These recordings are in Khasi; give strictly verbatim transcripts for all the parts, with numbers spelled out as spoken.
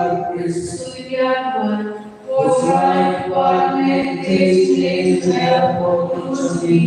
Khrist. Whose right part meditation is therefore good to me.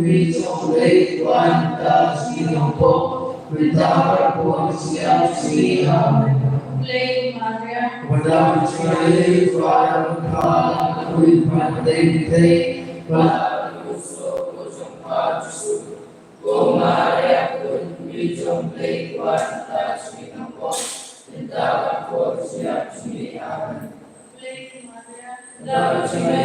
Kmie jong U Blei, wan da jingpynlong, mynta bad shaduh shi ar shi. Amen. Blei Maria. Wan da jingpynlong, wan da jingpynlong, wan da jingpynlong. Ko Maria, Kmie jong U Blei, wan da jingpynlong, mynta bad shaduh shi ar shi. Amen. Amen.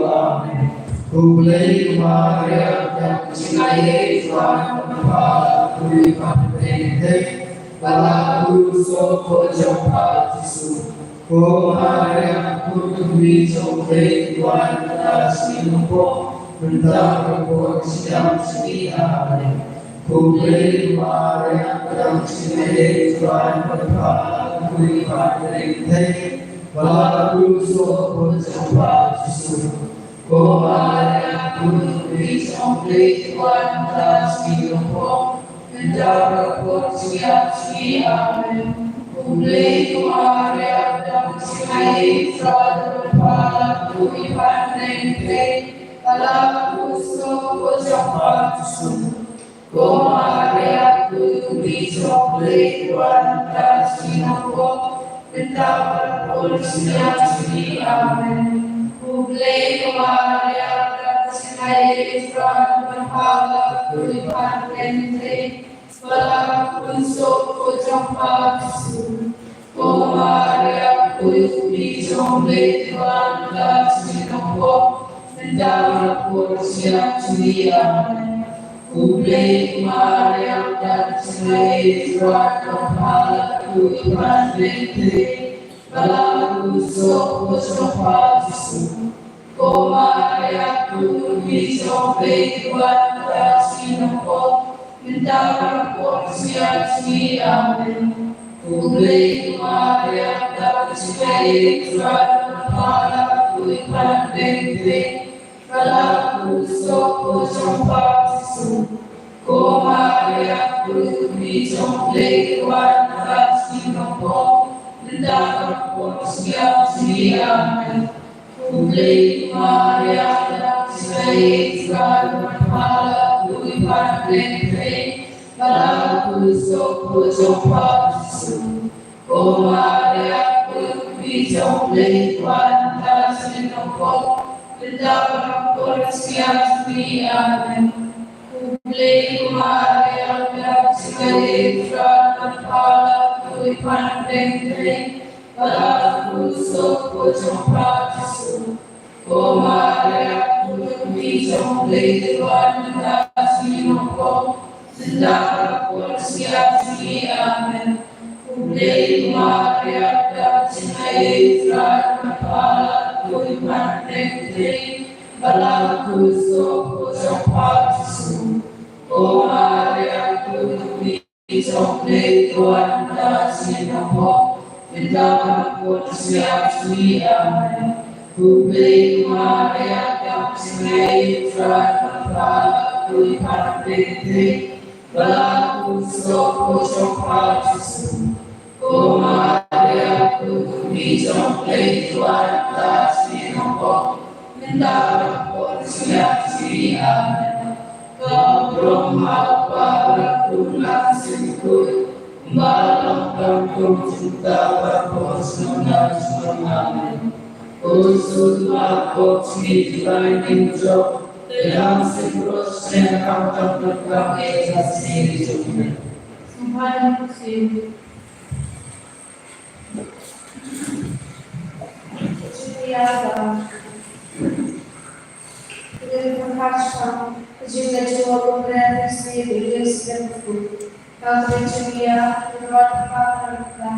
Amen. U Blei Maria, ka jingaiei, ka jingpynpang, ka jingpynpang. Bala u soh ko jong pha Jisu. Ko Maria, Kmie jong U Blei, wan da jingpynlong, mynta bad shaduh shi ar shi. Amen. U Blei Maria, ka jingaiei, ka jingpynpang, ka jingpynpang. Bala u soh ko jong pha Jisu. Ko Maria, Kmie jong U Blei, wan da jingpynlong, mynta bad shaduh shi ar shi. Amen. U Blei Maria, ka jingaiei, ka jingpynpang, ka jingpynpang. Bala u soh ko jong pha Jisu. Ko Maria, Kmie jong U Blei, wan da jingpynlong, mynta bad shaduh shi ar shi. Amen. U Blei Maria, ka jingaiei, ka jingpynpang, ka jingpynpang. Bala u soh ko jong pha Jisu. Ko Maria, Kmie jong U Blei, wan da jingpynlong, mynta bad shaduh shi ar shi. Amen. U Blei Maria, ka jingaiei, ka jingpynpang, ka jingpynpang. Bala u soh ko jong pha Jisu. Ko Maria, Kmie jong U Blei, wan da jingpynlong, mynta bad shaduh shi ar shi. Amen. U Blei u Maria, da ka jingaiei u Trai, u pynpaw ïa phi ha ki khynnah, bad la u soh u jong phi Jisu. Ko Maria, ko Mei jong U Blei, to wan ha ka jingim jong ngi, mynta bad ha ka por jong ngi. Amen. U Blei u Maria, da ka jingaiei u Trai, u pynpaw ïa phi ha ki khynnah, bad la u soh u jong phi Jisu. Ko Maria, ko Mei jong U Blei, to wan ha ka jingim jong ngi, mynta bad ha ka por jong ngi. Amen. U Blei u Maria, da ka jingaiei u Trai, u pynpaw ïa phi ha ki khynnah, bad la u soh u jong phi Jisu. Ko Maria, ko Mei jong U Blei, to wan ha ka jingim jong ngi, mynta bad ha ka por jong ngi. Amen. U Blei u Maria, da ka jingaiei u Trai, u pynpaw ïa phi ha ki khynnah, bad la u soh u jong phi Jisu. Ko Maria, ko Mei jong U Blei, to wan ha ka jingim jong ngi, mynta bad ha ka por jong ngi. Amen. U Blei u Maria, da ka jingaiei u Trai, u pynpaw ïa phi ha ki khynnah, bad la u soh u jong phi Jisu. Ko Maria, ko Mei jong U Blei, to wan ha ka jingim jong ngi, mynta bad ha ka por jong ngi. Amen. Ka burom ha u Kpa bad ha u Khun bad ha u Mynsiem Bakhuid, kumba la long kaba nyngkong, mynta bad ha ka por jong ngi. Amen. Ko Jisu, ko Trai jong ngi, to ïalam ïa ngi baroh sha ka bynta ka jingim jong ngi. Sngewbha ïa ngi. Julia ba. Julia ba, ka jingla jong u Kynrad Jisu, Julia Stephen. Ka Julia, Kynrad ba, Kynrad ba.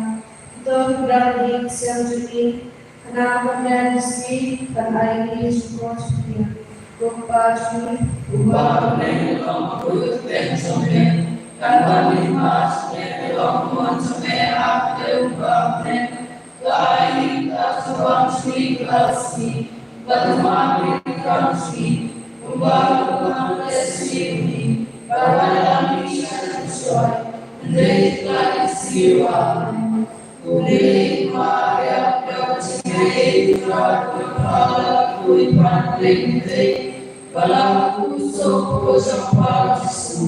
Ito Kynrad di Jisu Julia. Kane ka Kynrad Jisu, kan ai ïa ngi jingkyrkhu jong ngi. Ko Kpa jong ngi, uba ha bneng, kan ong ba ka kyrteng jong me, kan wan ka hima jong me, kan long ka mon jong me ha ka kyrteng jong u Kpa ha bneng. To ai ïa ngi mynta ka jingkwah jong ngi ka baroh shi, bad to ïoh ïa ngi ka kam jong ngi, kumba ka long ka jong ngi. Bad wat ïalam ïa ngi sha ka jingmynshuwa, hynrei to ïalam ïa ngi sha ka jingïap. Ko Blei, ko Maria, da ka jingaiei u Trai, u pynpaw ïa phi ha ki khynnah, bad la u soh u jong phi Jisu.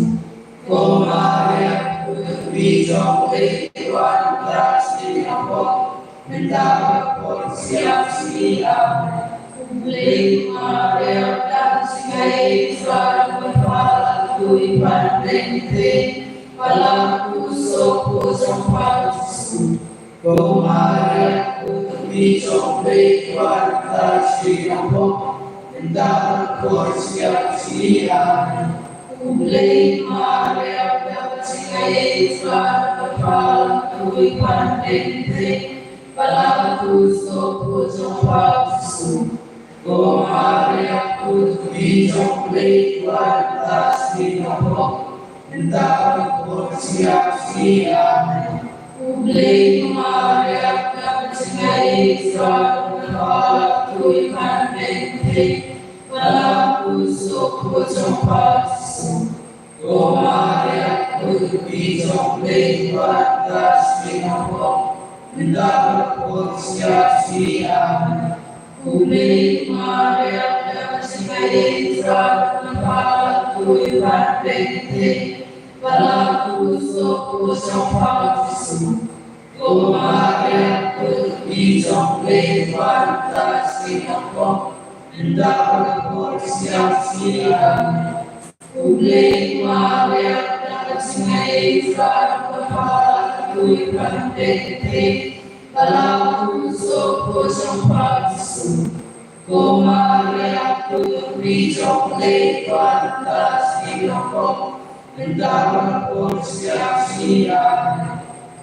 Ko Maria, ko Mei jong U Blei, to wan ha ka jingim jong ngi, mynta bad ha ka por jong ngi. Amen. Ko Blei, ko Maria, da ka jingaiei u Trai, u pynpaw ïa phi ha ki khynnah, bad la u soh u jong phi Jisu. Ko Maria, ko Mei jong U Blei, to wan ha ka jingim jong ngi, mynta bad ha ka por jong ngi. Amen. Ko Blei, ko Maria, da ka jingaiei u Trai, u pynpaw ïa phi ha ki khynnah, bad la u soh u jong phi Jisu. Ko Maria, ko Mei jong U Blei, to wan ha ka jingim jong ngi, mynta bad ha ka por jong ngi. Amen. Ko Blei, ko Maria, da ka jingaiei u Trai, u pynpaw ïa phi ha ki khynnah, bad la u soh u jong phi Jisu. Ko Maria, ko Mei jong U Blei, to wan ha ka jingim jong ngi, mynta bad ha ka por jong ngi. Amen. Ko Blei, ko Maria, da ka jingaiei u Trai, u pynpaw ïa phi ha ki khynnah, bad la u soh u jong phi Jisu. Ko Maria, ko Mei jong U Blei, to wan ha ka jingim jong ngi, mynta bad ha ka por jong ngi. Amen. Ko Blei, ko Maria, da ka jingaiei u Trai, u pynpaw ïa phi ha ki khynnah, bad la u soh u jong phi Jisu. Ko Maria, ko Mei jong U Blei, to wan ha ka jingim jong ngi, mynta bad ha ka por jong ngi. Amen.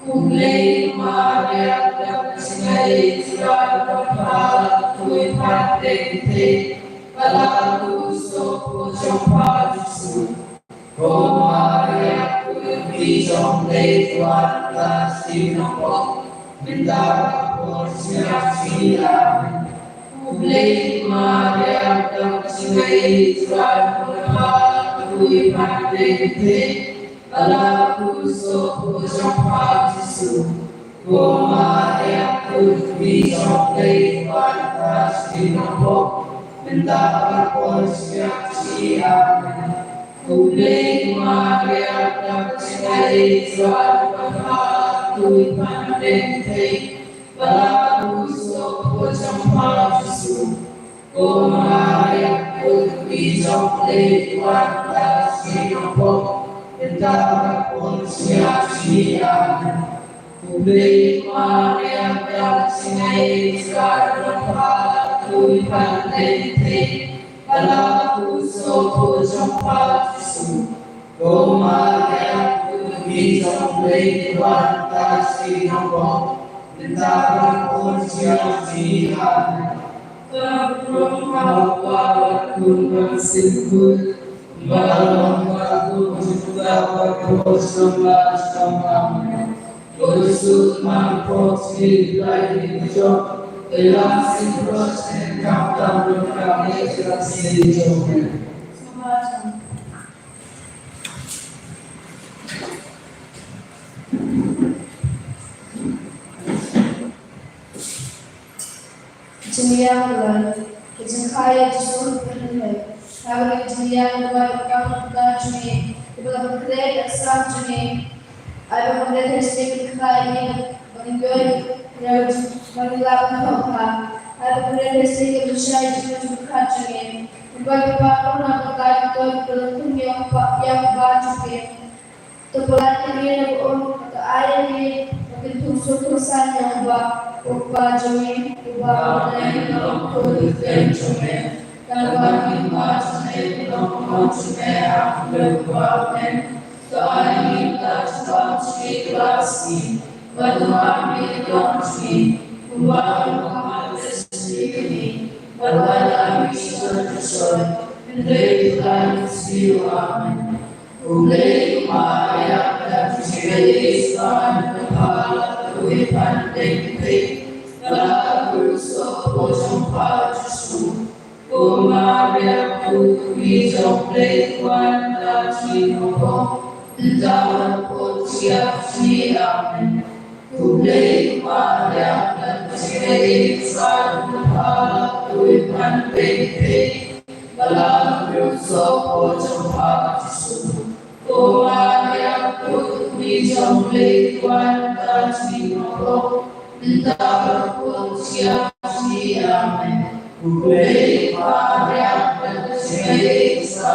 Ko Blei, ko Maria, da ka jingaiei u Trai, u pynpaw ïa phi ha ki khynnah, bad la u soh u jong phi Jisu. Ko Maria, ko Mei Jong Blei, wan ka jingpynlong, mynta bad shaduh. Amen. U Blei Maria, ka jingïeit, ka jingpynlong, ka jingpynlong, ka jingpynlong, Ko Maria, Kynthei jong Blei, wan ka jingpynlong, mynta bad shaduh. Amen. U Blei Maria, ka jingïeit, ka jingpynlong, ka jingpynlong, Ko Maria, Kynthei jong Blei, wan ka jingpynlong, mynta bad shaduh. Amen. U Blei Maria, ka jingïeit, ka jingpynlong, ka jingpynlong, Ko Maria, Kynthei jong Blei, wan ka jingpynlong, mynta bad shaduh. Amen. Jingïalang, ka jingkha ïa u Jisu Khrist. Haba ka jingïalang ka ba ka kam ka jong ngi, ka ba ka khreh ka sam jong ngi. Ai ba ka khreh ka jingkha ïa ngi, ba ngin ïoh ïa ka jing, ba ngin lah ban thok ha. Ai ba ka khreh ka jingkha ïa ngi, ba ngin ïoh ïa ka jingkha jong ngi. Ba ka pa ka na ka ka ka ka ka ïa ka ba jong ngi. To pynlait ïa ngi na ka um, bad to ai ïa ngi ba kin thung suk thung saiñ ïa u Kpa, u Kpa jong ngi, u Kpa ba ha bneng, u Kpa jong ngi. Tang ba ki ma jong ngi, ki long ki mon jong ngi, ha kaba u Kpa ha bneng. To ai ïa ngi ka jingpang jong ngi ka la ka sngi, bad to map ïa ngi ki kyrdan jong ngi, kumba ngi map ruh ïa ki, bad to ïoh ïa ngi sha ka jingpang. Hynrei to lait ïa ngi sha u. Amen. U Blei Maria, ka jingïeit, ka jingpynlong, ka jingpynlong, ka la ka kyrus hapoh jong u Kpa Jisu. Ko Maria, Kynthei jong Blei, wan ka jingpynlong, mynta bad shaduh. Amen. Khublei Maria, ka jingïeit, ka jingpynlong, ka la ka kyrus hapoh jong u Kpa Jisu. Ko Maria, Kynthei jong Blei, wan ka jingpynlong, mynta bad shaduh. Amen. Khublei Maria, ka jingïeit, ka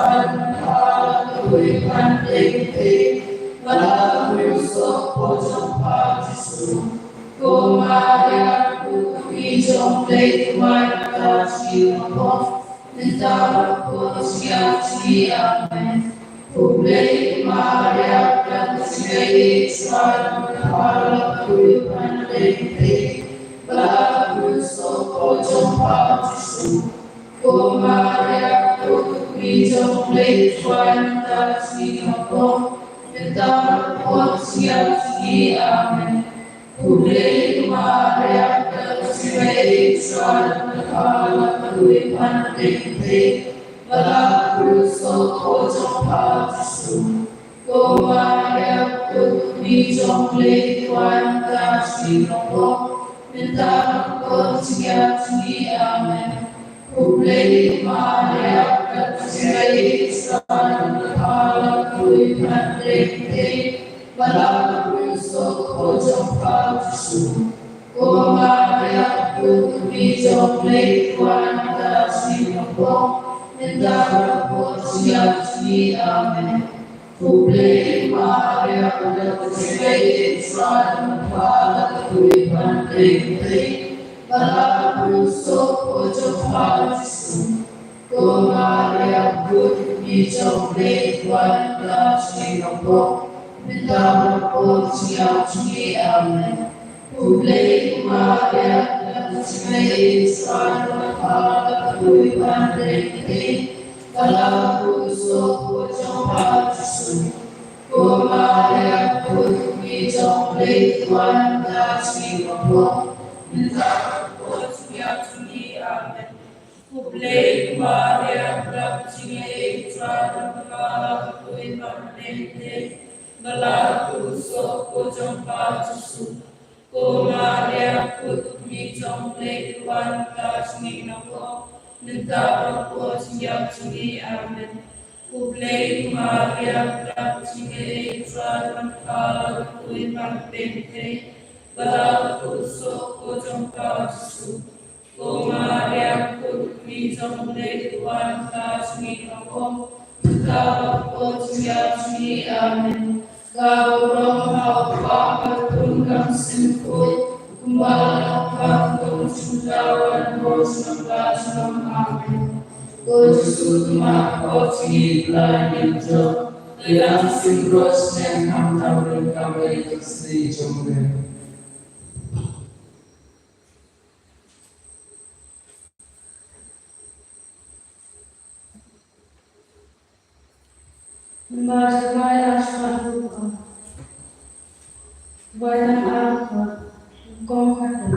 jingpynlong, ka la ka kyrus hapoh jong u Kpa Jisu. Ko Maria, Kynthei jong Blei, wan ka jingpynlong, mynta bad shaduh. Amen. Khublei Maria, ka jingïeit, ka jingpynlong, ka la ka kyrus hapoh jong u Kpa Jisu. Ko Maria, Kynthei jong Blei, wan ka jingpynlong, mynta bad shaduh. Amen. Khublei Maria, ka jingïeit, ka jingpynlong, ka la ka kyrus hapoh jong u Kpa Jisu. Ko Maria, Kynthei jong Blei, wan ka jingpynlong, mynta bad shaduh. Amen. Khublei Maria, ka jingïeit, ka jingpynlong, ka la ka kyrus hapoh jong u Kpa Jisu. Ko Maria, Kynthei jong Blei, wan ka jingpynlong, mynta bad shaduh. Amen. Khublei Maria, ka jingïeit, ka jingpynlong, ka la ka kyrus hapoh jong u Kpa Jisu. Ko Maria, Kynthei jong Blei, wan ka jingpynlong, mynta bad shaduh. Amen. Khublei Maria, ka jingïeit, ka jingpynlong, ka la ka kyrus hapoh jong u Kpa Jisu. Ko Ko Maria, khuid kmie jong U Blei, to wan ha ka jingim, mynta bad ha ka por jong ka jong ngi. Amen. U Blei u Maria, u la pynjngai ïa ngi, u Trai, ban kha la ka khuid ban pynthei, ba la kut soh ka khuid jong u Kpa Jisu. Ko Maria, khuid kmie jong U Blei, to wan ha ka jingim, mynta bad ha ka por jong ka jong ngi. Amen. U Blei u Maria, u la pynjngai ïa ngi, u Trai, ban kha la ka khuid ban pynthei, ba la kut soh ka khuid jong u Kpa Jisu. Ko Maria, khuid kmie jong U Blei, to wan ha ka jingim, mynta bad ha ka por jong ka jong ngi. Amen. Ka burom ha u Kpa bad ha u Khun bad ha u Mynsiem Bakhuid, kumba la long, bad kumjuh, bad ha ka por jong ka jong ka. Amen. Ko Jisu, to map ïa ngi ki jong ngi, ba ngi sngewthuh sngewthuh ïa ka jingim. Namar jong ka ïaishah jong u Kpa. Wai nang ar ka kong kata.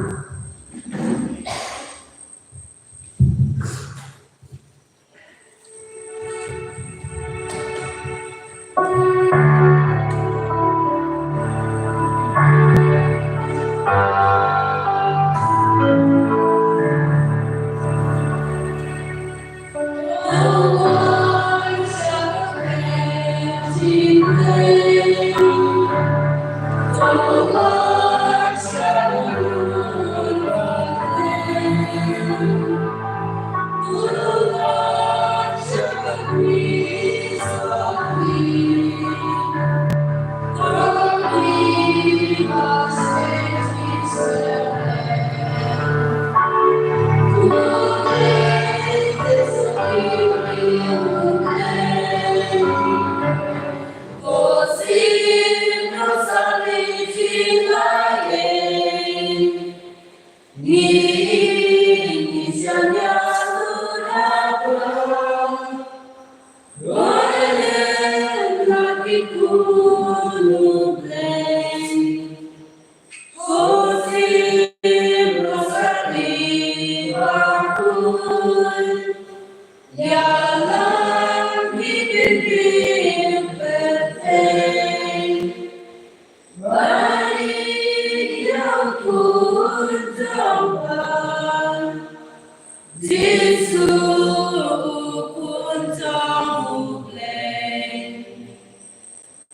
Jisu, u Khun jong U Blei.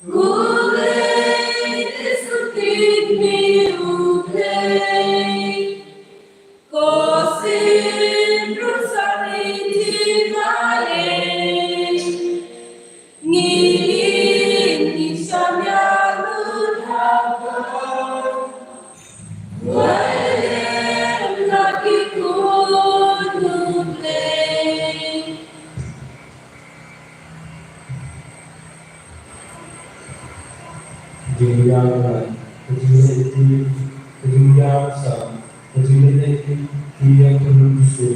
U Blei, Jisu, khuid kmie, U Blei. Ko Syiem Rosari jong U Blei. Ngi, ngi shaniah lut ha pdeng. Wei lem na ki khun U Blei. Jingïalam, ka jingleh, ka jingïalam, ka jingleh ïa ki ïa ka Jisu,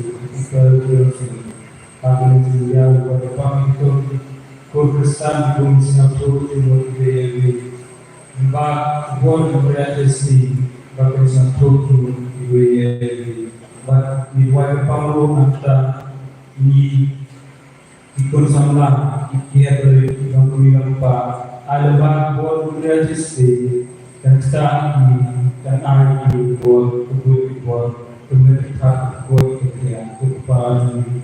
ka jingïalam. Ka jingïalam ba ka pang ki khun Khristan ki bym sngewthuh ki mut ki dei ïa ki. Ba ka bor ki Maria Theisotti ba ka sngewthuh ki mut ki dei ïa ki. Ba ki wai ka pang ruh nangta ngi Ki khun samla, ki hep rit, ki nongkmie nongkpa, ai lyngba ka bor u Khrist, kan ktah ïa ki, kan ai ïa ki ka bor, ka buit ka bor, ka met ka thap, ka koit ka khiah, ka kpa jong ngi.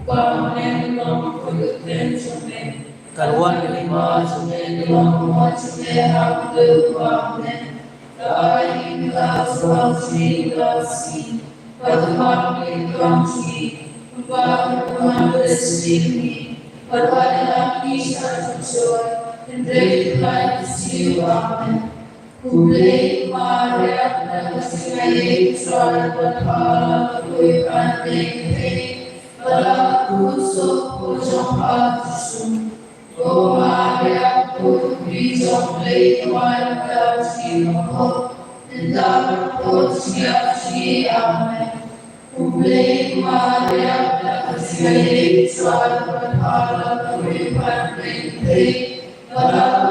Kpa, mane ka long ka kyrteng jong me. Kan wan ka hima jong me, kan long ka mon jong me, ha kaba kyrduh, Kpa, mane. Ka ai ïa ngi mynta ka sawdong jong ngi kane ka sngi. Bad to map ïa ki kyrwai jong ngi, kumba ngi la map ïa ki kyrwai jong ngi. Bad wat ïalam ïa ngi sha ka jingmijur, hynrei to pyllait ïa ngi na ka sniew. Amen. Khublei ko Maria, ka jingngeit, Trai ka don bad pha, la khuid ban pynthei, bad la kut soh ka kut jong pha Jisu. Ko Maria, ka kmie jong U Blei, to wan ha ka jingim, mynta bad ha ka por jong ka jong ngi. Amen. Khublei ko Maria, ka jingngeit, Trai ka don bad pha, la khuid ban pynthei, bad la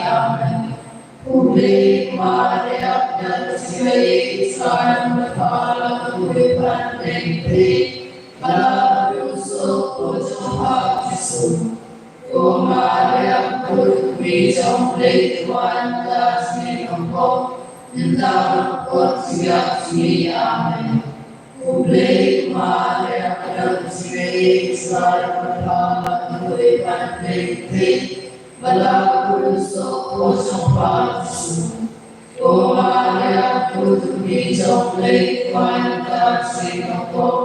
Amen. Khublei Maria, da ka jingïeit Trai bad ka bor ka dei bad phi, ba la kyrkhu soh ka por jong pha Jisu. Ko Maria, ko Mei jong U Blei, kyrpad ïa ngi ki nongpop, mynta bad ha ka por jong ka jingïapyi. Amen. Khublei Maria, da ka jingïeit Trai bad phi, ba la kyrkhu soh ka por jong pha Jisu. Ko Maria, ko Mei jong U Blei, kyrpad ïa ngi ki nongpop,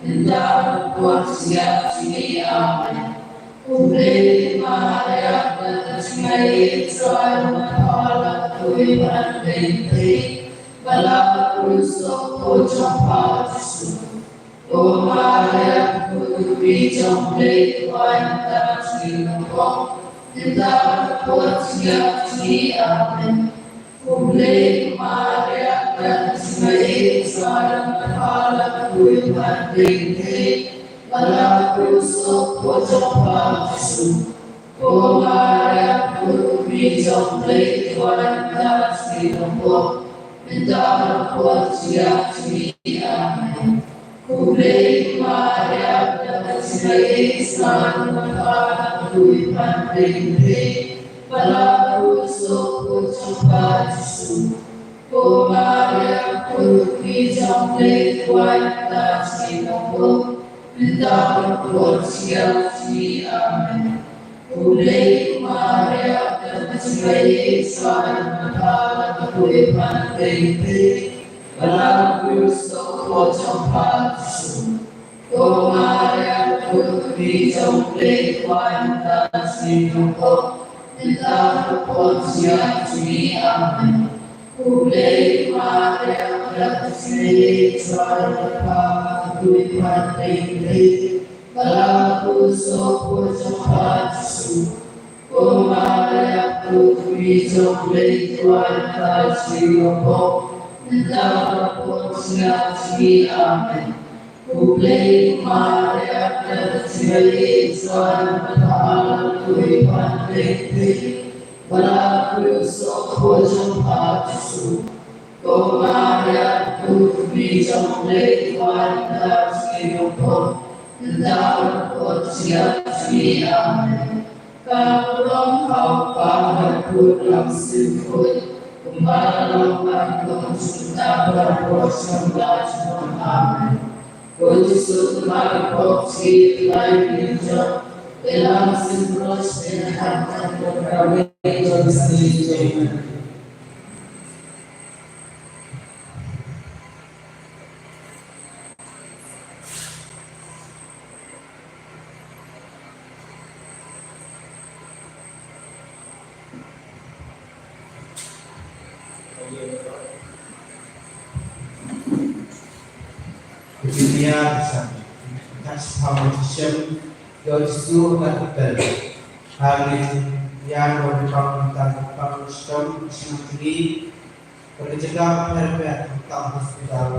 mynta bad ha ka por jong ka jingïapyi. Amen. Khublei Maria, da ka jingïeit Trai bad phi, ba la kyrkhu soh ka por jong pha Jisu. Ko Maria, ko Mei jong U Blei, kyrpad ïa ngi ki nongpop, mynta bad ha ka por jong ka jingïapyi. Amen. Khublei Maria, da ka jingïeit Trai bad phi, ba la kyrkhu soh ka por jong pha Jisu. Ko Maria, ko Mei jong U Blei, kyrpad ïa ngi ki nongpop, mynta bad ha ka por jong ka jingïapyi. Amen. Khublei Maria, da ka jingïeit Trai bad phi, ba la kyrkhu soh ka por jong pha Jisu. Ko Maria, ko Mei jong U Blei, kyrpad ïa ngi ki nongpop, mynta bad ha ka por jong ka jingïapyi. Amen. Khublei Maria, da ka jingïeit Trai bad phi, ba la kyrkhu soh ka por jong pha Jisu. Ko Maria, ko Mei jong U Blei, kyrpad ïa ngi ki nongpop, mynta bad ha ka por jong ka jingïapyi. Amen. Khublei Maria, da ka jingïeit Trai bad phi, ba la kyrkhu soh ka por jong pha Jisu. Ko Maria, ko Mei jong U Blei, kyrpad ïa ngi ki nongpop, mynta bad ha ka por jong ka jingïapyi. Amen. Khublei Maria, da ka jingïeit Trai bad phi, ba la kyrkhu soh ka por jong pha Jisu. Ko Maria, ko Mei jong U Blei, kyrpad ïa ngi ki nongpop, mynta bad ha ka por jong ka jingïapyi. Amen. Ka burom ha u Kpa bad ha u Khun bad ha u Mynsiem Bakhuid, kumba la long mynta bad ha ka por jong ka junom. Amen. Ko Jisu, kumba la pop ïa ki lai ki jong, ïalam sngewbha ïa ngi, ha ka por jong ka jingïapyi. Ka jingïaid, ka jingïaid sha ka mynsiem jong U Jisu ha ka templ. Ka jingïaid, ka jingïaid sha ka mynsiem jong U Jisu. Ka jaka pher pher, ka hospital,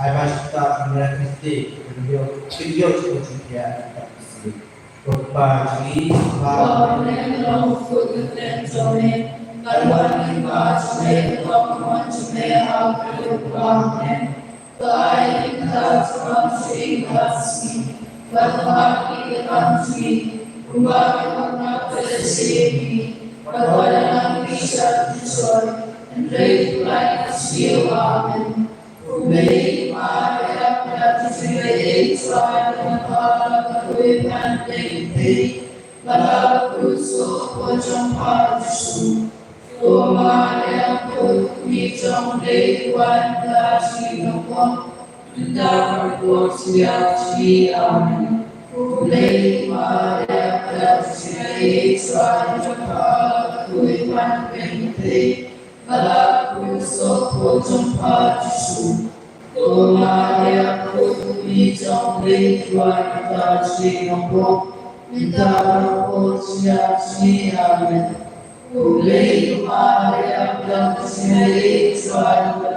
ai ba shisha ka mera kristi, ka ïoh, ka ïoh ka jingïaid ka kristi. Ko Kpa jong ngi, ba ha bneng, long bakhuid ka kyrteng jong me, ba wan ka hima jong me, ba wan ka mon jong me ha ka kyrteng jong me. Ba ai ïa ngi mynta ka jingim jong ngi ka sngi, bad ba ai ïa ngi ka kam jong ngi, kumba ngi ai ïa ngi ïa ki nongkynmaw jong ngi, bad wat ïa ngi sha ka jingshoi, hynrei to pynlait ïa ngi sha ka sniew. Amen. Khublei Maria, da ka jingïaid Trai bad phi, ba la kyrkhu soh ka por jong pha Jisu. Ko Maria, ko Mei jong U Blei, kyrpad ïa ngi ki nongpop, mynta bad ha ka por jong ka jingïapyi. Amen. Khublei Maria, da ka jingïaid Trai bad phi, ba la kyrkhu soh ka por jong pha Jisu. Ko Maria, ko Mei jong U Blei, kyrpad ïa ngi ki nongpop, mynta bad ha ka por jong ka jingïapyi. Amen. Khublei Maria, da ka jingïaid Trai bad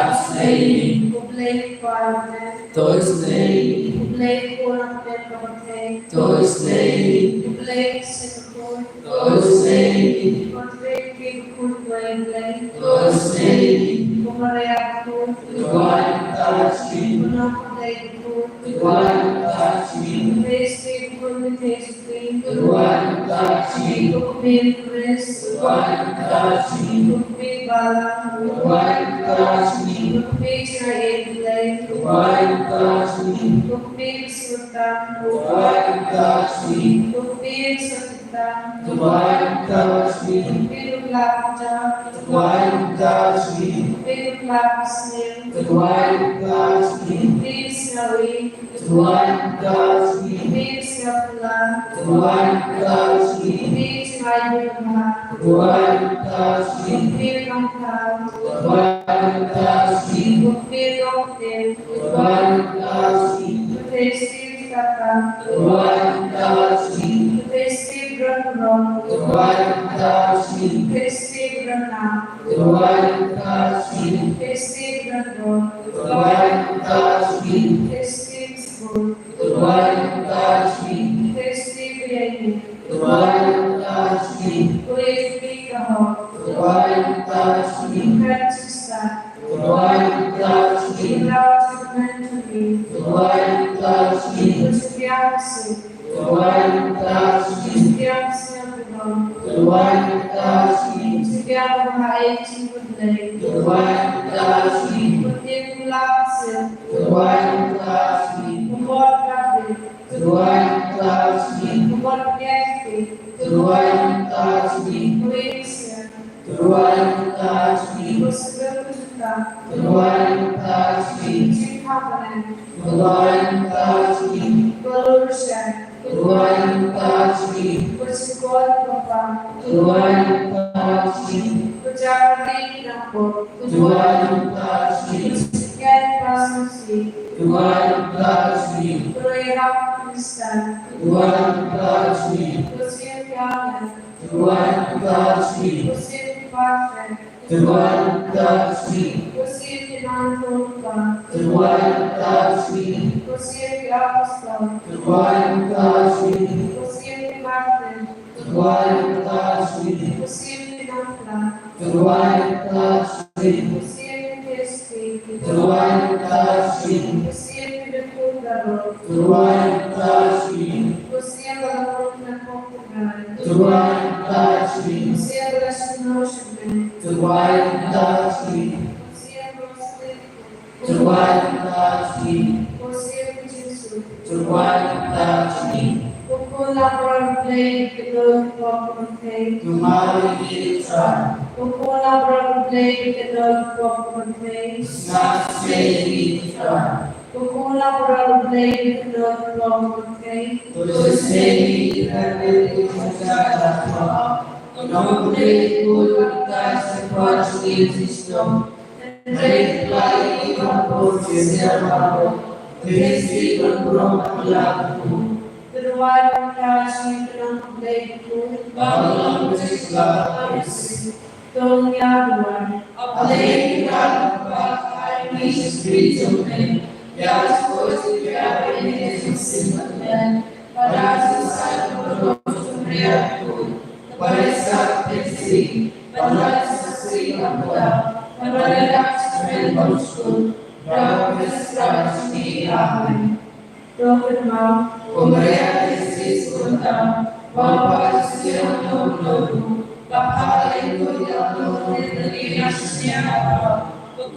Khublei ïa U Blei Kpa Ïeit. To ïeit ïa U Blei Khun Ïeit Kaba Ïeit. To ïeit ïa U Blei Kpa Shisha. To ïeit ïa U Blei Khun Ïeit. To ïeit ïa Maria Bakhuid. To ïeit ïa U Nongpynim Bakhuid. To ïeit ïa U Blei Bakhuid. Ko Kmie Khrist. Ko Kmie Balang. Ko Kmie Jingaiei Blei. Ko Kmie Sngewtang. Ko Kmie Sngewtang. Ko Kmie Bakla Kjat. Ko Kmie Bakla Sniang. Ko Kmie Sniawi. Ko Kmie Sniawphylla. Ko Kmie Jingaiei Bha. Ko Kmie Nongthaw. Ko Kmie Nongpynim. Ko Kmie Steve Tata. Ko Kmie Steve Rangrong. Ko Kmie Steve Ranam. Ko Kmie Steve Rangrong. Ko Kmie Steve Sbun. Ko Kmie Steve Riaini. Ko Kmie Kahok. Ko Kmie Steve. Ko Kmie Steve. Ko Kmie Steve. Ïa kaba ha ei jingmut Blei. To duwai nangta sha ngi. Bad ïa kaba la kyrsiew. To duwai nangta sha ngi. Bad ka Blei. To duwai nangta sha ngi. Bad ka Blei. To duwai nangta sha ngi. Bad ïa kaba la kyrsiew. To duwai nangta sha ngi. Bad ka Blei. To duwai nangta sha ngi. Jingkha bneng. To duwai nangta sha ngi. Ka lur sha. To duwai nangta sha ngi. Ka jingkol kyrpang. To duwai nangta sha ngi. Ka jingkyrkhu nangta. To duwai nangta sha ngi. Ka jingkyrkhu nangta sha ngi. To duwai nangta sha ngi. Ka jingkyrkhu Khristan. To duwai nangta sha ngi. Ka jingkyrkhu To duwai nangta sha ngi. Ka jingkyrkhu Patriarch. To duwai nangta sha ngi. Ka jingkyrkhu Nongïalam. To duwai nangta sha ngi. Ka jingkyrkhu Apostol. To duwai nangta sha ngi. Ka jingkyrkhu Martyr. To duwai nangta sha ngi. Ka jingkyrkhu Nongpyllait. To duwai nangta sha ngi. Ka jingkyrkhu Kristi. To duwai nangta sha ngi. Ka jingkyrkhu Dkhot Ro. To duwai nangta sha ngi. Ka jingkyrkhu Nongpyllait. To duwai nangta sha ngi. Ka jingkyrkhu Nongpyllait. To duwai nangta sha ngi. Ka jingkyrkhu Nongpyllait. To duwai nangta sha ngi. Ka jingkyrkhu Jisu. To duwai nangta sha ngi. Ko khun lamuran Blei, kynnoh ïa ka pop ka pyrthei. To ïa ngi, Trai. Ko khun lamuran Blei, kynnoh ïa ka pop ka pyrthei. To sngap shisha ïa ngi, Trai. Ko khun lamuran Blei, kynnoh ïa ka pop ka pyrthei. To shisha ïa ngi, Trai, ha ka jingïaid. Ko Nongpyllait, ko Trai, sngewbha ïa ngi, Jisu. Hynrei pynlait ïa ngi ban buh ïa ka syiar baroh, ka jingïaid ban burom bad ka la ka buh. To duwai nangta sha ngi, ko Nongpyllait, ko. Ba u long ka jingpynlong ïa ngi. To ngin ïa duwai. A Blei Trai, ba ka ai ïa ngi ka Spirit jong me, ïa ka jingkhuid jingkhiah ba ïeit jong ka mynsiem bad ka dohnud, ba da ka jingsaid jong u Blei, Trai, Ba la sah pynsi, ba la sah si, ba la, ba la dak smen bam skud, da Khrist Trai jong ngi. Amen. To kynmaw, ko Maria Theisotti, sngewbha, ba pha sngewbha, ba pha la ïoh ïa ka longkmie na ka bynta jong pha,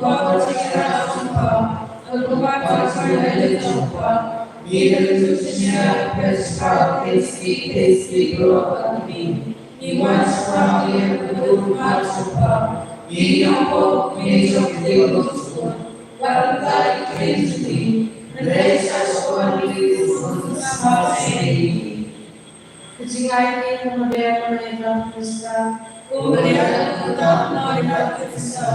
ba ka jingïarap jong pha, ba ka jingïarap jong pha, ngi la ïoh jingïarap jong pha, Theisotti, Theisotti, baroh kawei. Ngi wan sha pha, ngi ïa ka dur ka jong pha. Ngi ïa ka pop ka pop jong ka diengphna jong pha. Ka ryntai ka ktien jong ngi. Hynrei sha shuwa ngi ïa ka dur ka jong pha. Ka jingai ngi ka Maria ka Mei ka Khrista. Ko Maria ka Mei ka Khrista.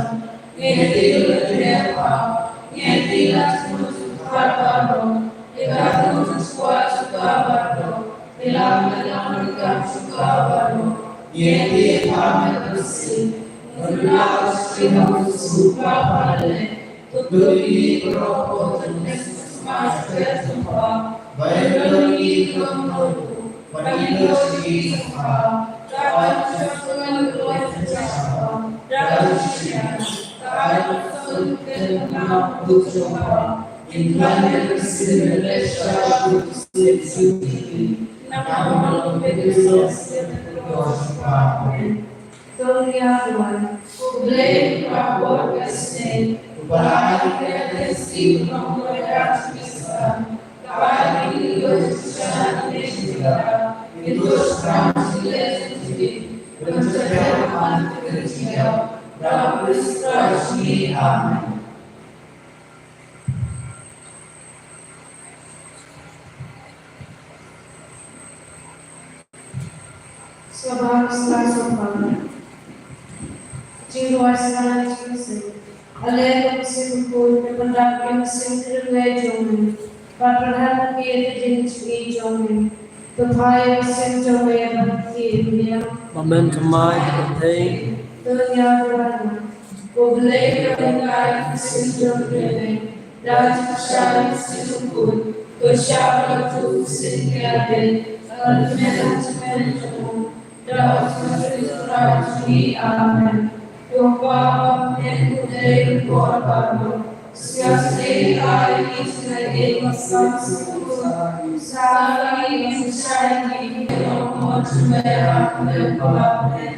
Ngi ïa ka dur ka jong pha. Ngi ïa ka dur ka jong pha. Ngi ïa ka dur ka jong pha. Ïa la ka la ka ka shuka baroh. Ïa ki ha me ka sin. Ïa la ka shuka baroh. Ïa ki baroh ko tu ne sma shuka shuka. Bai ïa ki baroh ko. Bai ïa ki shuka. Bai ïa ki shuka. Bai ïa ki shuka. Amen. Sngewbha sngewbha sngewbha. Jingduwai sngewbha jingïaseng. Ale ka mynsiem bakhuid, ka pyndap ïa ka mynsiem kynrwai jong me. Bad pynhap ïa ka jingïeit jong me. To phai ïa ka mynsiem jong me bad ïa ka mynsiem. Ba men thymmai ha ka pyrthei. To ïa ka Ko Blei ka pynlait ka mynsiem jong ngi, da ka jingkyrshan ka mynsiem bakhuid, to shah ïa ka mynsiem ngi ïa ka, ka mynsiem jong u, da u Jisu Khrist u Trai jong ngi. Amen. Ko Kpa ba ha bneng, ko Blei ko baroh, sngewbha ai ïa ngi ka jingaiei ba sngewsih, sngewsih ïa ngi, sngewsih ïa ngi, ïa ka mon jong me ha bneng, ko Kpa ba ha bneng.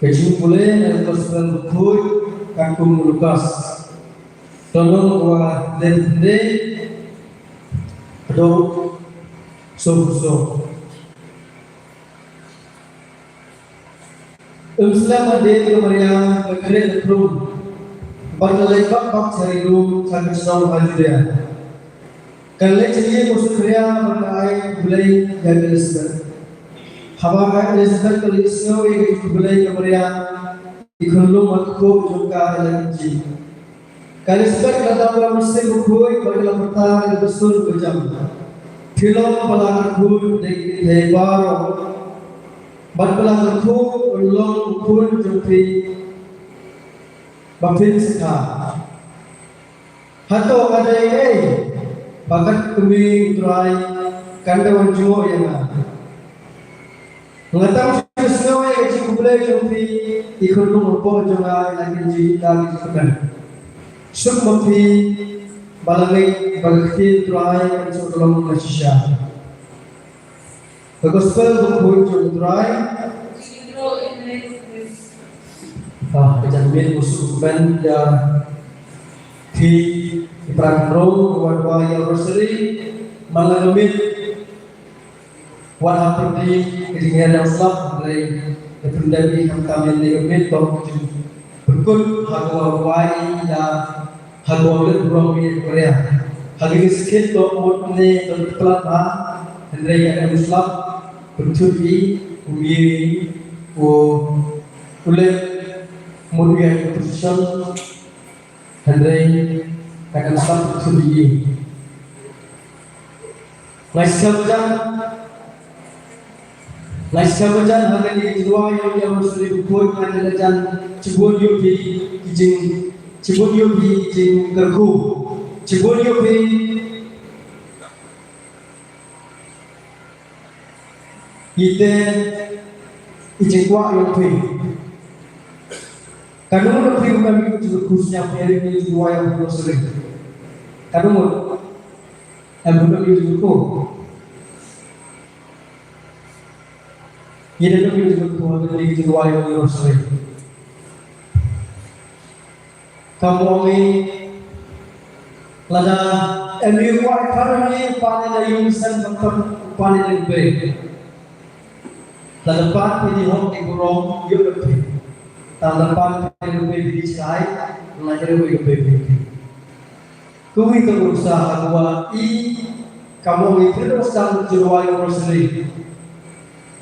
Ka jingpule na ka Gospel bakhuid katkum u Lukas. Lynnong kaba hynriew, dkhot sawphew saw. Ym slem hadien ka Maria ka khreh ka khrum, bad ka leit bak bak sha ri Rum, sha ka shnong ha Judia. Ka leit sha ïing u Sakaria bad ka ai khublei ïa ka Elisabet. Haba ka Elisabet ka la ïohsngew ïa ka jingkhublei ka Maria, i khunlung bad kpoh jong ka i la kynjih. Ka Elisabet ka la dap ïa u Mynsiem Bakhuid bad ka la pyrta ïa ka sur bajam. Phi long ba la kyrkhu na ki kynthei baroh, bad ba la kyrkhu un long u khun jong phi ba phin sa kha. Hato ka dei ei ba kat kmie u Trai kan da wan jngoh ïa nga? Nga tang shu sngew ïa ka jingkhublei jong phi, i khunlung hapoh jong nga i la kynjih da ka jingkmen. Suk ma phi ba la ngeit ba ka ktien u Trai kan shu long ka shisha. Ka Gospel bakhuid jong u Trai. Ah, ka jingkmen u suk kmen ïa phi, i para nongrim, wat wa ïa Rosary, man la ka miet. Wat ha pyrdi ka jingïaid slap, hynrei ka pyndep ïa ka kam ïa ka miet, to ka jingpynkut ha ka wai ïa Ha ka wan leit burom ïa ka Maria. Ha kine ki sngi to mut ne to plat ha. Hynrei ka em u slap, pynthut ïa u, mih ïa u, u leit mut ïa u position. Hynrei ka em u slap, pynthut ïa u. Ngai siaw jan, ngai siaw jan ha kane ka jingrwai ïa u Rosary bakhuid, ngai siaw jan, shibun ïa phi ki jing, shibun ïa phi ki jingkyrkhu, shibun ïa phi ïa te i jingkwah ïa phi. Katno ngut phi ruh ym ïoh jingkyrkhu sniaw phi ïa ki jingrwai ïa u Rosary? Katno ngut? Em, ruh ym ïoh jingkyrkhu. Ïa te ruh ym ïoh jingkyrkhu ha kane ka jingrwai ïa u Rosary. Kam ong i lada em ïoh kwah i phareng i pan i da ïung sen ban pan i da bei. Lada pan i di hok i burom ïoh da phi. Tang lada pan i da bei di chai, lada i da bei di phi. Kawei ka nuksa ha kaba i, ka mong i pyndonkam ka jingrwai Rosary.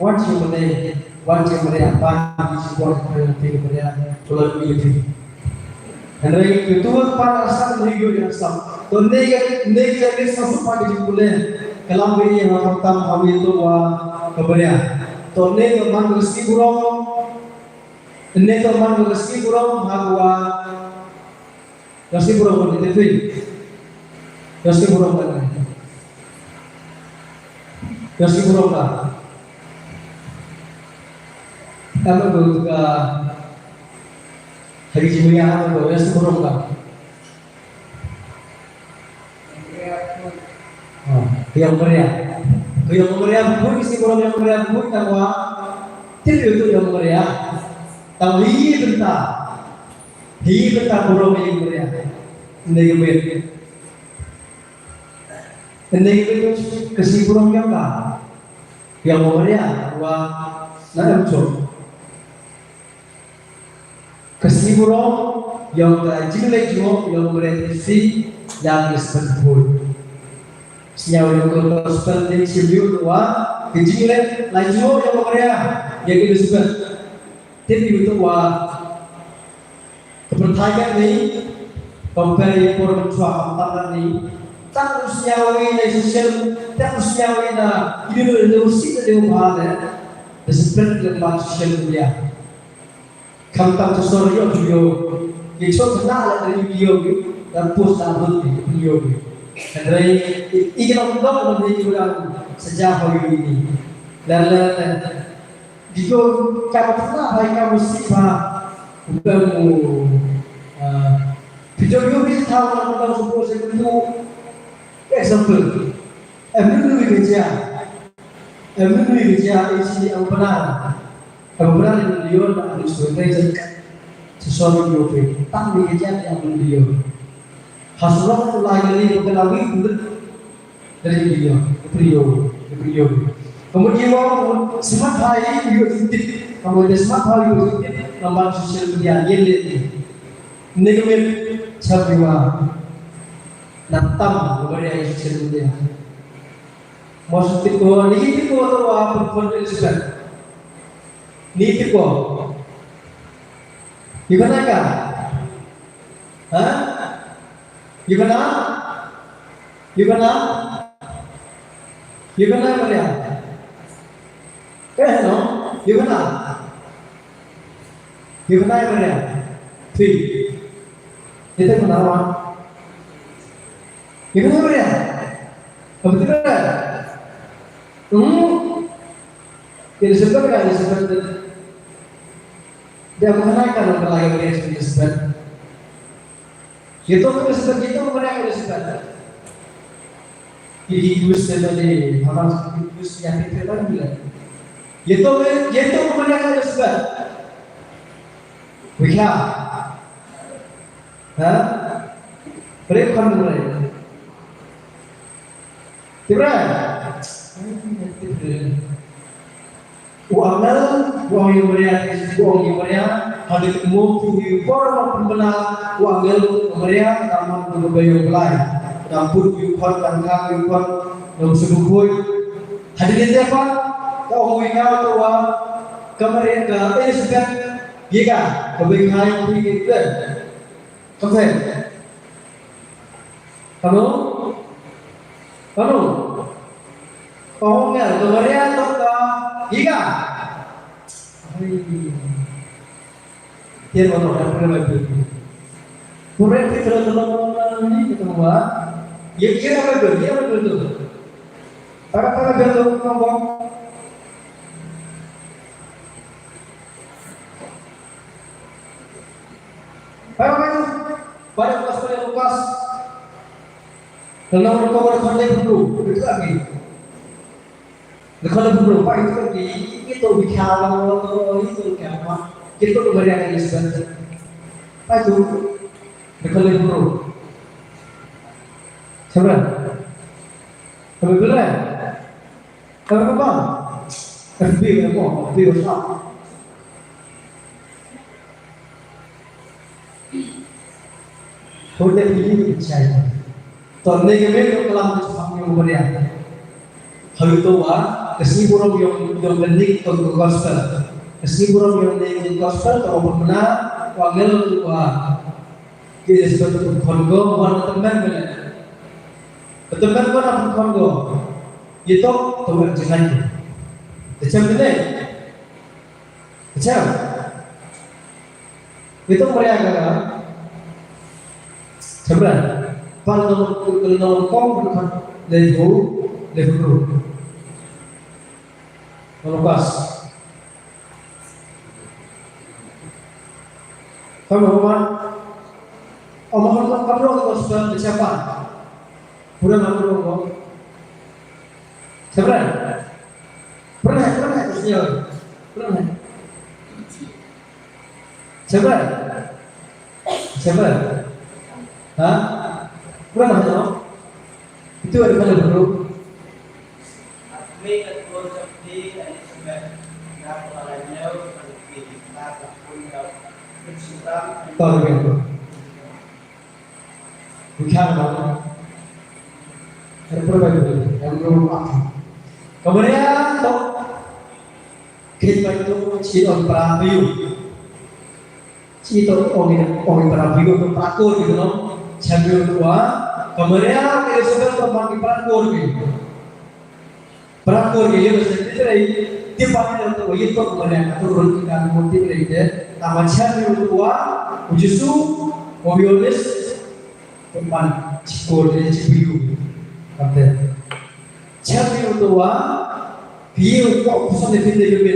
Wan sha u Maria, wan sha u Maria, pan i shu wan sha u Maria, pynlong i di. Hynrei ka tuh pan arsap ne ïoh ïa arsap. To ne ka, ne ka jingpule. Ka lam ba i ha khamtam ha wi to wa ka Maria. To ne ka man ka sngi burom. Ne ka man ka sngi burom ha wa Ka sngi burom ka dei te phi. Ka sngi burom ka dei. Ka sngi burom ka. Ka ma ka ka. Hari Jumaia ka ka sngi burom ka. Oh, ïa u Maria. Ïa u Maria, buh ka sngi burom ïa u Maria, buh tang wa. Tip ïa u tu ïa u Maria. Tang hi bynta. Hi bynta burom ïa u Maria. Ynda ka bit. Ynda ka bit ka sngi burom ïa ka. Ïa u Maria wa na em chok. Ka sngi burom ïa ka jingleh jngoh ïa u Maria Tracey ïa ka Elizabeth Boyd. Sñiaw ïa ka Gospel dei shim ïa u wa ka jingleh lai jngoh ïa u Maria ïa ka Elizabeth. Tip ïa u tu wa ka pyrthai katni, compare ïa por mynchwa khamtam katni. Tang u sñiaw ïa na social, tang u sñiaw ïa na ïa na u sik na u bha ne. Da spread ïa na social media. Khamtam tu sor ïa video. Ïa chok na la ïa video ïa. Da post da upload ïa video ïa. Hynrei i, i kino kino kino ïa kino sa ja ho ïa ni. La la la. Di ko ka ba ba ka musik ba. Bukan mu, ah, video ïa ni tahu nak tahu semua saya tu. Example. Em nu ni kerja. Em nu ni kerja isi yang benar. Ka bra ni video na ni su ne jan ka. Sesor video pe. Tang ni ka jan yang video. Hasrok tu lai ni ko kena wi tu. Dari video, video, video. Kemudian mau semat hai video tip. Kemudian semat hai video tip. Nampak social media ni le ni. Ni kami sabiwa. Natam kemudian social media. Mos tip ko ni tip ko tu apa pun Elizabeth. Ni tip ko. Ïa ka na ka? Ha? Ïa ka na? Ïa ka na? Ïa ka na Maria? Eh no? Ïa ka na? Ïa ka na Maria? Phi. Ïa ka na wa? Ïa ka na Maria? Ka betul kan? Hmm? Elizabeth kan Elizabeth. Dia mengenai kan kalau yang dia Elizabeth. Dia tu Elizabeth, dia tu mengenai Elizabeth. Jadi Elizabeth ni, orang Elizabeth yang kita kan bila. Dia tu, dia tu mengenai Elizabeth. Wih ya. Ha? Brek kan brek. Tip brek. Tip brek. U Abner, u ong ïa u Maria, u ong ïa u Maria. Hadien mo tu yu por ma pynbna wa ngel Maria, ka mon tu ba yu blai. Ka put yu khot, ka ka yu khot, dong subu khuid. Hadien dia pa, ka ong wi ka tu wa, ka Maria ka Elizabeth, ye ka, ka bai khai tu ye ka. Ka fe. Kano? Kano? Ong ngel, ka Maria tu ka, ye ka. Tiar ba noh, da pura ba tu. Pura tu kalau tolong ni kita buat. Ya, ya apa tu? Ya apa tu? Para para dia tu ngomong. Para para para Gospel Lukas. Kalau kau berkhotbah dulu, itu lagi. Dkhot laiphew hynriew, pa ito ki, ito ki khia la, ito ki khia la, ito ki Maria ka Elizabeth. Pa ito, dkhot laiphew hynriew. Siapa? Siapa bilang? Siapa bang? F B, apa? F B WhatsApp. Hynda phi ïohi pynshai. To ne ka mei ka klam ka jong u Maria. Haduh to wa ka sngi burom yong yong ka nik to ka gospel. Ka sngi burom yong ne ka gospel to wa pynbna wa ngel to wa. Ki Elizabeth to khon go wan ka tymmen mele. Ka tymmen ko na khon go. Ito to wa jingai. Te chem ne. Kachem. Ito Maria ka ka. Chemra. Pal no kul no kong kan le hu le hu. Lukas. Kamu Roman. Omong kamu Roman gospel siapa? Pura kamu Roman. Chemra. Pernah, pernah, Señor. Pernah. Sabar. Sabar. Ha? Pernah, no? Itu ada pada buruk. Tahu kan? Bukan, no? Ada perbedaan. Yang belum paham. Kemudian, to. Khit ba ito chi ong para pyu. Chi ito ong ong para pyu to para kur gitu no. Champion tua. Ka Maria ka Elizabeth to man ki para kur ki. Para kur ki yo se ti rei. Ti pa ni to ito ka Maria ka to run ki ka mo ti rei de. Tama champion tua. U Jisu. U Yohanes. Pynban chi kur de chi pyu. Kate. Champion tua. Ki u ko ku sa de pinde pinde.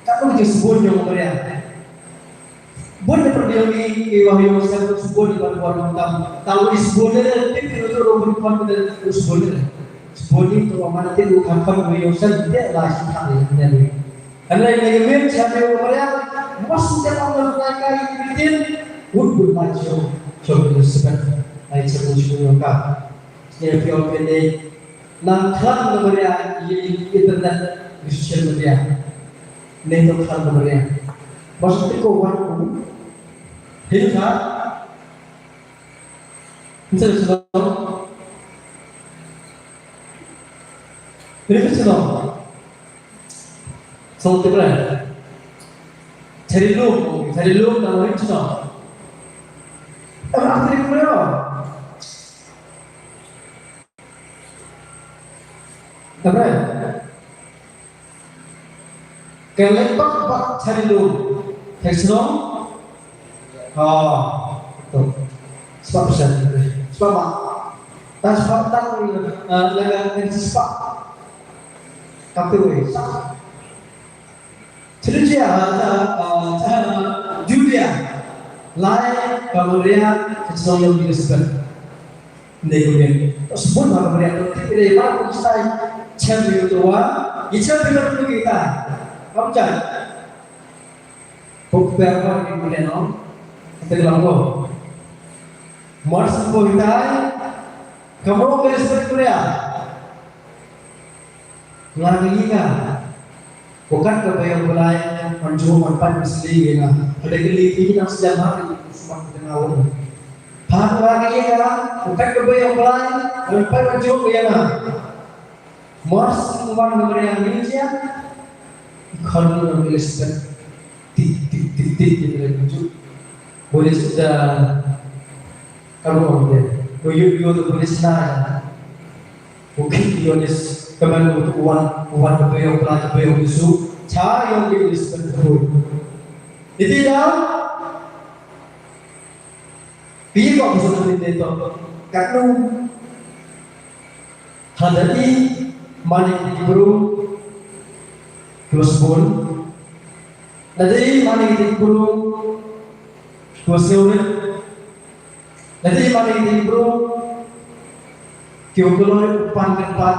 Ka u ji sbun jong Maria. Bun de pyndiang i i wa yong sa sbun i ban wan tam. Tam i sbun de de tik ti tu ro bun kon de sbun de. Sbun i tu wa mana ti u kan kon wa yong sa de la shi ta de ne. Kan lai ne min cha de Maria. Mas de pam de lai kai i tin. Bun bun ma cho cho de sbun. Ai cha bun sbun ka. Sñiaw phi ong phi ne, nang khlad na Maria, ïa internet, ïa social media. Ne to khlad na Maria. Ba shu tip ko wan ko. Hin ka. Hin sa shu. Hin ka shu. Song tip re. Chari lum, chari lum na rin shu. Am akhir ko. Amen. Ka leit bak bak chari lum. Thei shnong. Ha. To. Spah persen. Spah ma. Ta spah ta, eh, laga ngan spah. Katu wei. Sa. Chiri jia, ha, ha, ha, Judea. Lai ka Maria ka chnong yong Elizabeth. Ndei ko bien. To sbun ha ka Maria to tip dei ma ko sai. Chem yu to wa. I chem yu to kita. Kam chan. Ko per ma ni Maria no. Te lam ko. Mar sbun tai. Ka mo Elizabeth Maria. Nga ngi nga. Ko kat ka bayang belai. Wan jooh wan pait wan sli ïa nga. Hynrei ka lynti nang sdang ha ka smat ka nga wan. Pha ka nga ïa nga, u kat ka bei ong Blai, wan pait wan jooh ïa nga. Mars wan ka Maria ngi jia. Khon ngi Elizabeth. Tik tik tik tik tik tik tik. Boleh sudah kamu ong deh. Boyu yu tu boleh senang. Mungkin Yohanes kemana untuk wan wan ka bei ong Blai ka bei ong Jisu. Cha ïa ngi Elizabeth tu. Iti dah. Pi ko ku sut ni to. Katno. Hada i mane ki bru. Ki wa sbun. Hada i mane ki bru. Ki wa sewrit. Hada i mane ki bru. Ki wa kloi u pan kyrpad.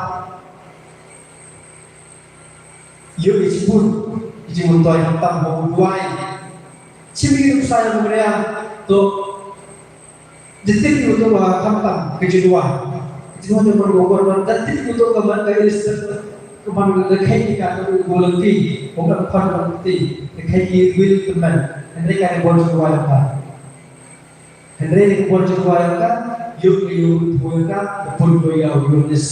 Ïoh i jingmut, i jingmyntoi khamtam ha u duwai. Shim ïa u Messiah u Maria, to. Da tip ïa u to ba khamtam ka jingduwai. Ka jingduwai jong u Maria, da tip ïa u to ka man ka Elizabeth, ka man ka khei ka ka u bolon ti, u ka khon ka ti, ka khei ki wil ka man. Hynrei ka bor jingduwai ka. Hynrei ka bor jingduwai ka, ïoh ka ïoh ka pun ka ïa u Yohanes.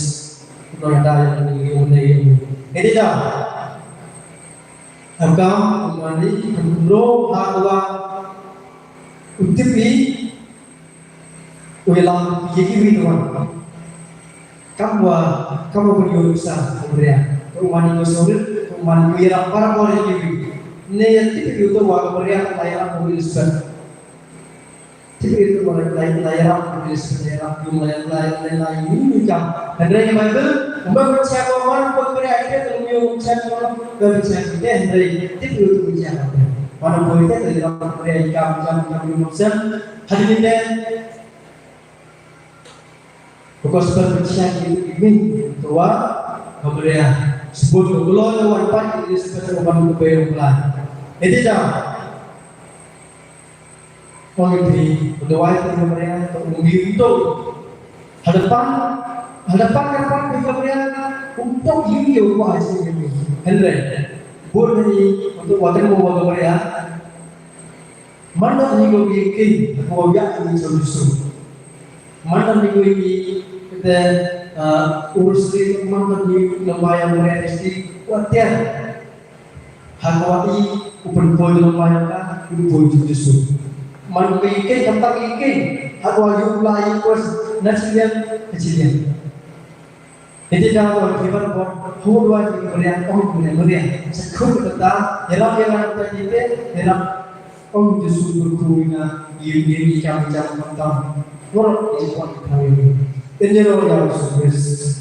Nor da ïa ka ïoh ne ïoh. Hynrei da. Am kam u mane ki pun ro ha wa u tip i u ïalam ïa ki wi tuan. Kam wa kam wa pun ïoh sa u Maria. U mane ko sorit, u mane ko ïalam para bor ïa ki wi. Ne ïa tip ïa u to wa u Maria ka ïalam u Elizabeth. Tip ïa u to ba la la la ïarap, la ïarap, la la la la ïa ni ni kam. Hynrei ka Baibl, kumba ka check ko man ko kre ai ke to ïa u check ko, ka check ke hynrei tip ïa u to check ko. Mana ko ite to ïarap ko kre ai kam kam kam ïa u sem. Hadien te. Ka gospel ka check ïa u min to wa ka Maria. Sebut ko gloi wan pat ïa u Elizabeth wan ko bai wan. Ite da. Ong ïa phi, u duwai phi ka Maria, to u ong ïa u to. Hadapan, hadapan hadapan phi ka Maria, u pok ïa u ïa u kwah ïa u. Hynrei, bun hi, u to wa teng u wa ka Maria. Man da hi ko ïa ki, ko ïa ki so so. Man da hi ko ïa ki, kete, uh, urus ri, man da hi ko ïa Maria esti, wa tiang. Ha ka wa i u pynpoi lem ma ïa ka, u pynpoi jong Jisu. Man ka i kei, kata i kei, ha ka wa i u la i kos, na chilian, ka chilian. Ite da wa ki ban bor, hu dua ki meriang, oh meriang, meriang. Sa khum kata, ïarap ïarap kata ite, ïarap, oh Jisu berkhu ina, i i i kam kam tam tam. Borok i pon kami. Ini roh ya Yesus Kristus.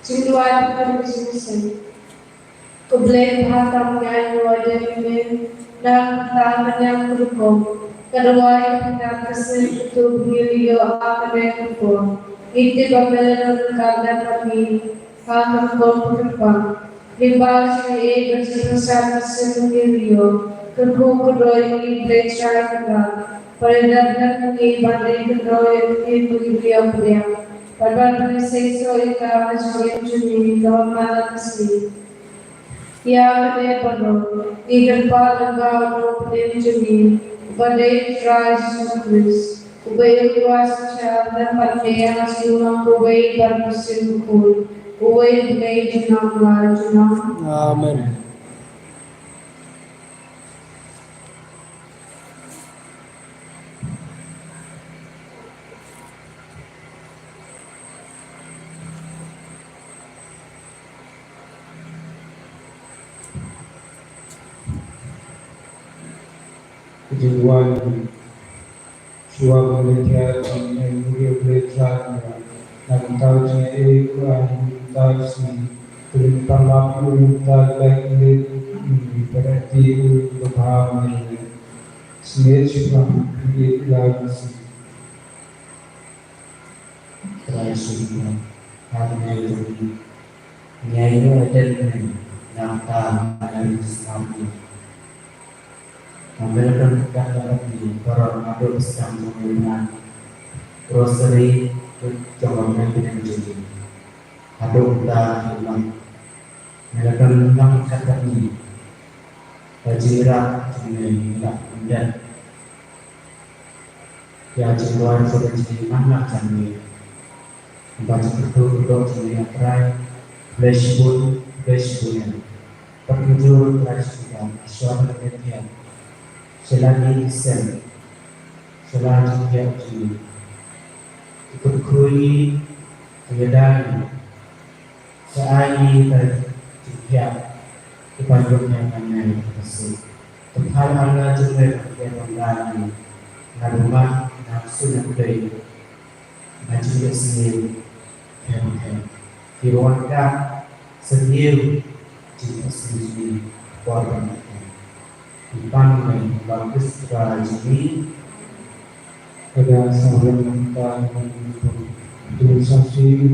Jingduwai. Jingduwai. Khublei kyrpad ïa u Blei, nang ta mynta ka rukom ka duwai, ka pynban ka sien uto ba ngi la ïoh ha kane ka por. Ngi tip ba me la don ryngkat lem bad ngi ha ka rukom ka kyrpang. Lyngba jingaiei bad jingpynsad ka sien ba ngi la ïoh, kyrkhu kyrdoh ïa ngi Blei Trai Kynrad. Bad ïa dap dap ngi ban dei kyndoh ïa ka ktien ba ngi la ïoh pdiang. Bad ban pynseisoh ïa ka ha jingim jong ngi kaba man la ka sngi. Ïa kane baroh, ngi kyrpad lyngba u nongpynim jong ngi, uba dei Trai Jisu Khrist, uba ïeit, uba synshar, lem bad me ha ka jinglong kawei bad u Mynsiem Bakhuid, uwei Blei junom la junom. Amen. Jingwan, shuwa ba ngi thied, ngi ngi ngi ngi thied, na ka taw jingaiei u Trai, u Trai sngi, u Trai paralok, u Trai lek lek, u Trai ti u Trai bha ngi. Sngewbha khyndiat ïa la ka sngi. Trai Jisu, ha kane ka sngi ngi ïa ïoh ïa ka nangta na ka sngi. Namar ka don ka kat ka kat ni, baroh haduh sdang jong ngi na Rosary, jong ngi na ka jong ngi. Haduh mynta, ngi la don nang kat kat ni. Ka jingïarap jong ngi ngi la pyndet ïa ka jingduwai jong ka jingïaman jong ngi. Ba jingkyrkhu kyrdoh jong ngi, A Trai, khublei shibun, khublei shibun ïa. Bad kumjuh Trai Jisu, shuwa ba la pynïaid sha la ki sem, sha la jingpynïaid jong ngi, ki kyrkhu ngi, ki ïada ngi, sa ai ngi ka jingpynïaid, ki ban ïoh ïa ka ngai ka suk. Te phai ïa la jong ngi ban ïaid ban ïaid ngi, na bymman, na bsut na kdei. Na jingïaseng ïa phi, phi wan ka sngewthuh jingïaseng ïa phi, por ban ïa phi. Phi pan ngi la Khrist Trai jong ngi. Ka da sa wan ka jingïaseng ïa phi.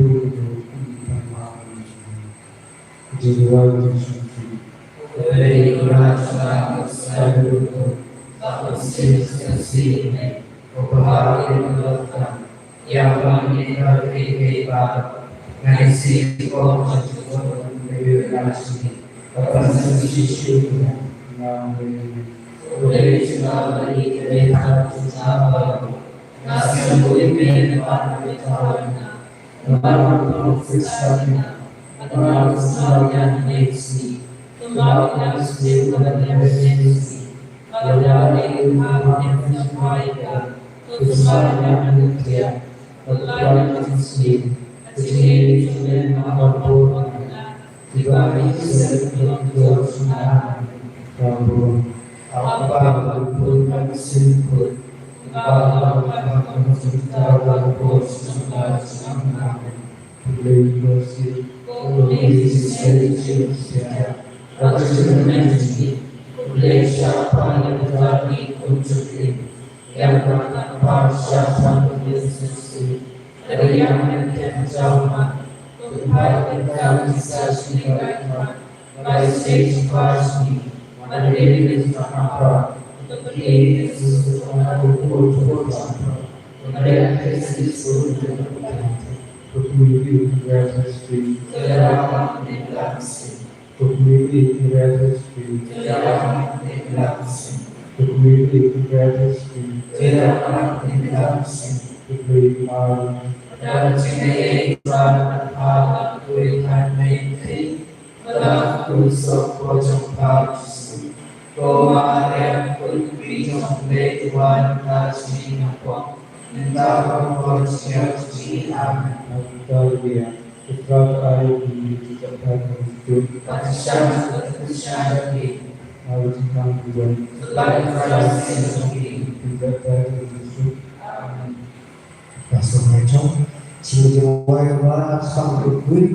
Pastor Rachel, sing jingwai wa sang tu kui,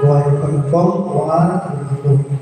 wai pengkong wa pengkong.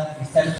Extension